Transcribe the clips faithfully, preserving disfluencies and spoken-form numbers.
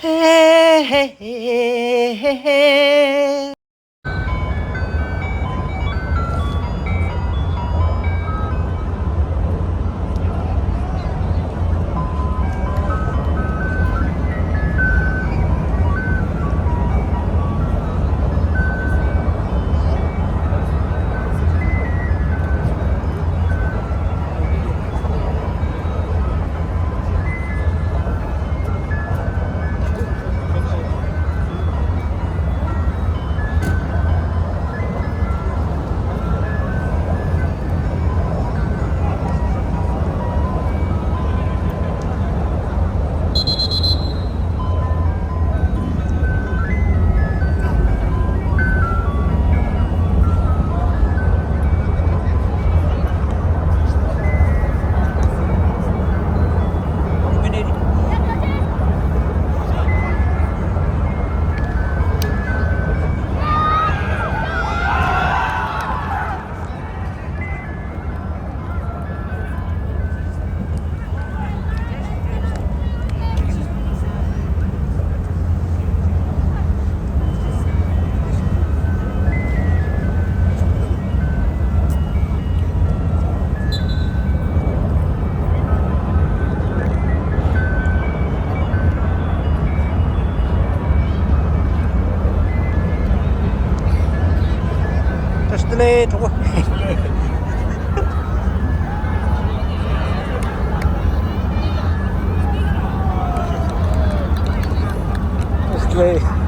བཀྲ་ཤིས་བདེ་ལེགས་གྲོགས་པོ། བཀྲ་ཤིས་བདེ་ལེགས།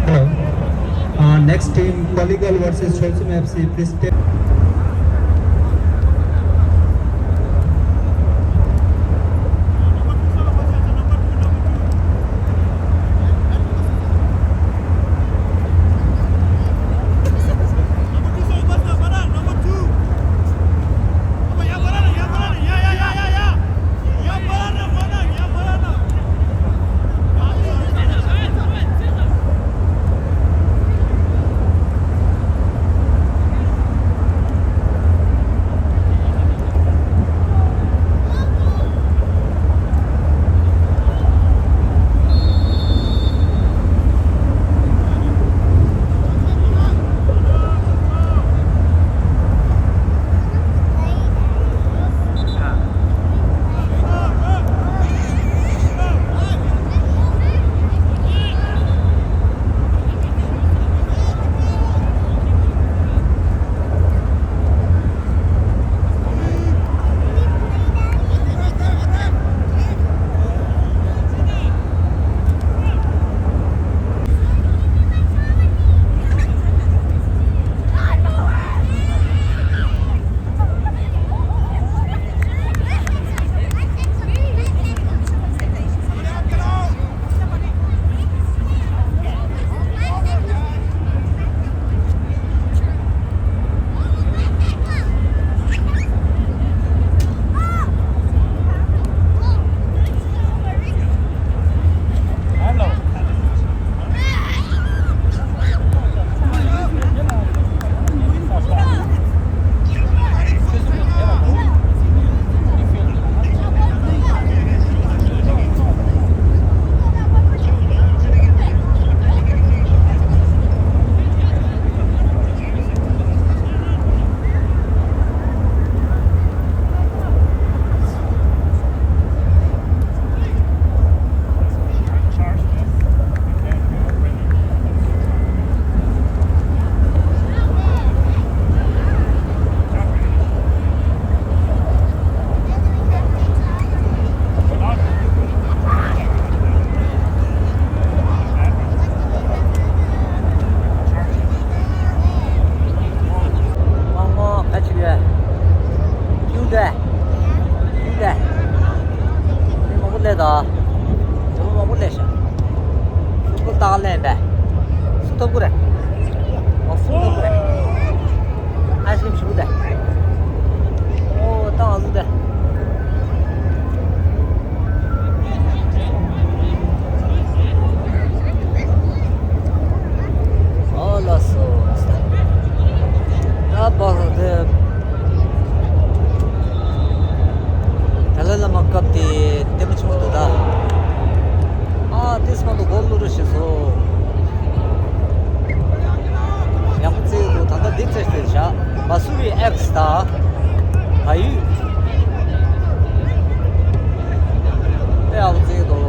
Hello. Uh, next team, Polygal versus Cholsum F C. Please step. Next stop, Payü. Ey, Alzheimer.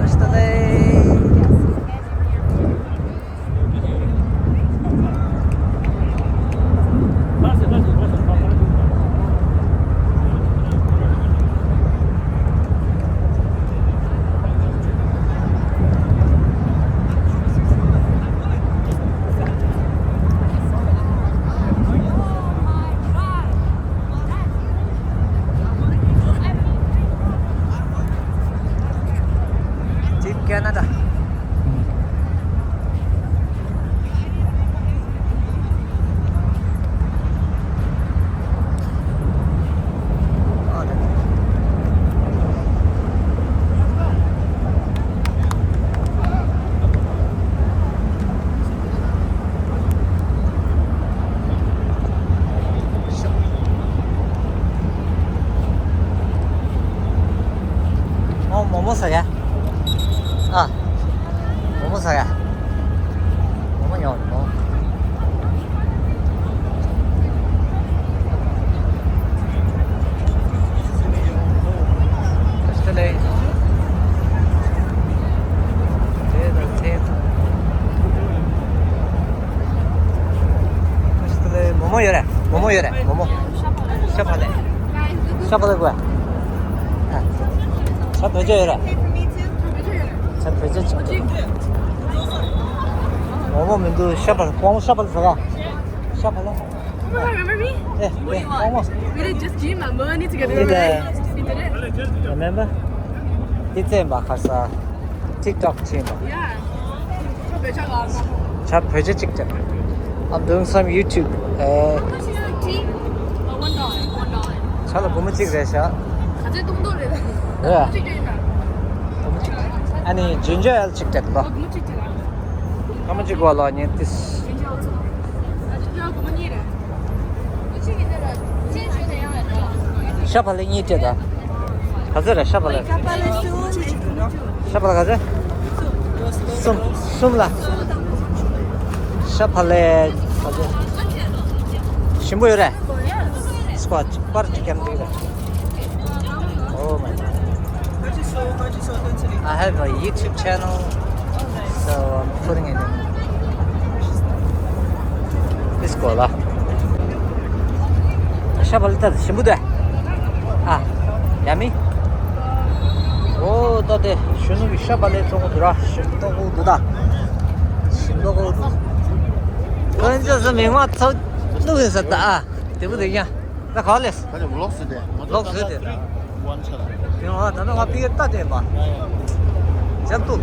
Yesterday. Team Canada. ཨོ། མོག་མོག་ཟ་ཡ། ཨ། མོག་མོག་ཟ་ཡ། མོག་མོག་ཉོ་མོག་མོག་མོག་ཡོད་རེད། མོག་མོག་ཡོད་རེད། མོག་མོག་ཤ་བག་ལེབ། ཤ་བག་ལེབ་དགོས། ཨ། ཤ་བོད་ཇ་ཡོད་རེད། ཤ་བོད་ཇ་གཅིག་སྟེར། མོག་མོག་མི་འདུག་ཤ་བག་ལེབ། ཁོང་ཤ་བག་ལེབ་ཟ་ག་ཤ་བག་ལེབ། Oh my God, remember me? ཨེ། ཨེ། མོག་མོག We did just gym and money together, remember? We did it. Remember? འདི་བཙན་པ་ཁ་ས། TikTok བྱེད་པ། Yeah. ཇ་བོད་ཇ་གཅིག་སྟེར། I'm doing some YouTube. ཨེ། One dollar, one dollar. ཇ་ལ་སྒོར་མོ་གཅིག་རེད་ཤག་ག་ཚོད་གཏོང་འདོད་རེད། རེད། གཅིག་རེད་ཡིན་ན། སྒོར་མོ་གཅིག་ཨ་ནི་ginger ale གཅིག་སྟེར་ལོ། སྒོར་མོ་གཅིག་སྟེར། སྐར་མ་གཅིག་འགོར་ལོ་ཉིན་ཏིས། Ginger ale ཚོ། ཨ་ཅག་སྒོར་མོ་གཉིས་རེད། ཤ་བག་ལེབ་གཉིས་སྟེར་དང་། ག་ཚོད་རེད་ཤ་བག་ལེབ། ཤ་བག་ལེབ་གསུམ། ཤ་བག་ལེབ་ག་ཚོད། གསུམ། གསུམ་ལ། ཤ་བག་ལེབ་ག་ཚོད། ཞིམ་པོ་ཡོད་རེད། སྐོར་གཅིག་པར་གཅིག་ཀྱང་འགྲིག་རེད། Oh my God. I have a YouTube channel, so I'm putting it in this color. ཤ་བག་ལེབ་ད་ཞིམ་པོ་འདུག་ཨ། Yummy. ཨོ་ད་དེ་གཞོན་ནུ་གི་ཤ་བག་ལེབ་བཙོང་གི་འདུག་ར། ཞིམ་མདོག་འདུག་ད། ཞིམ་མདོག་འདུག་ཁོང་ཚོ་མིག་མ་ཚོ་འདུག་ཡིན་ས་ད་ཨ། དེ་བུ་དེ་ཡ། ད་ག་ལེས། ད་ལོག་སུ་དེ། ལོག་སུ་དེ། དེ་ང་ད་ནི་ང་ཕི་ཡེ་ལྟ་དེ་པ། འཇམ་ཏུ།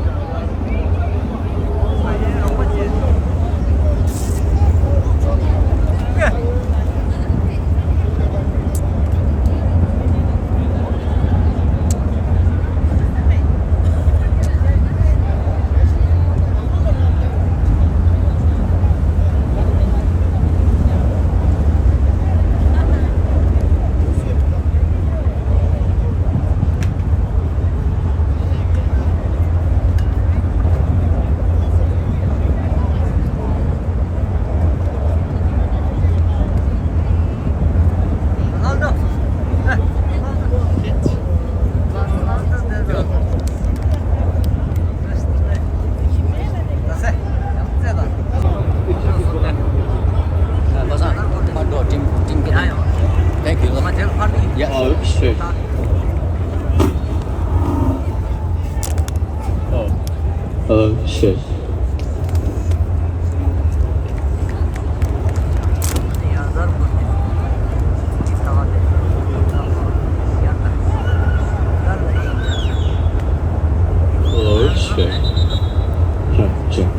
Thank you. Yeah, sure. Oh, sure. Oh, sure. Sure, sure.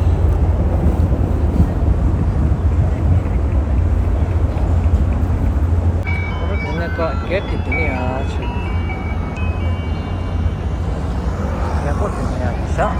ཡག་པོ་དེ་ནས་ཡང་བཞག